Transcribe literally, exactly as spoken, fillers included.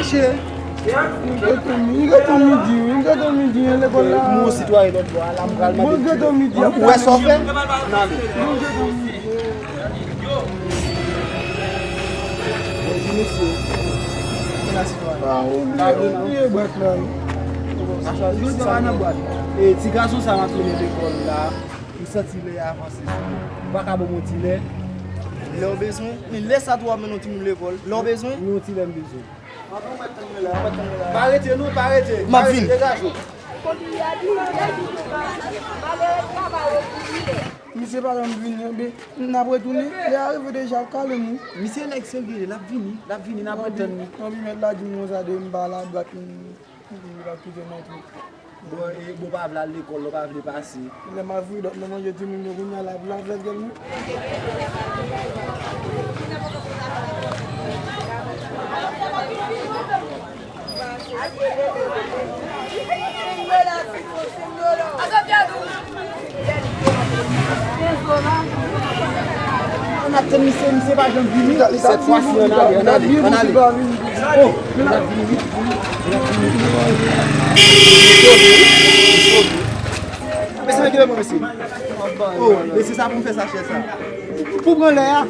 Mache. M gentan mi-, m gentan midi, wi, m gentan midi, an lekòl la. Mwen sitwayen lòt bò a, la m pral mande. Mwen gentan midi. Ou wè sa w fè? N ale. Mwen gentan midi. Bonjou, mesye. Ki la sitwayen? Ah, ou bliye, ou bliye bwat la. Sa chwazi, sa nan bwat. E ti gason sa m ap mennen lekòl la. M santi lè a avanse sou mwen. Ou pa ka ban m yon ti lè? Lè w bezwen? Men lè sa tou w ap mennen yon timoun lekòl? Lè w bezwen? Yon ti lè m bezwen. Pa rete non, pa rete. M ap vin. Degaje w. Misye pa janm vini, enben, n ap retounen. Lè a rive deja, ap kale nou. Misye nèg serye, l ap vini, l ap vini, n ap ret tann li. Anpi mèt la di m konsa de m pa la dwat, m, m, m pa kite nan twou. Bon, e, bon, pa vle al lekòl, non, pa vle pase. Lè m ap vini, dòk nan manje timoun yo kounye a, l ap, l ap fè gèl mwen. Ann ap tann misye, misye pa janm vini. Sèt fwa si, ann ale, ann ale, ann ale. Oh, ann ap vini, vini, vini, ann ap vini. Mesye, mete men mwen, mesye. Oh, mesye, sa pou m fè sa, chè sa. Pou pran lè a.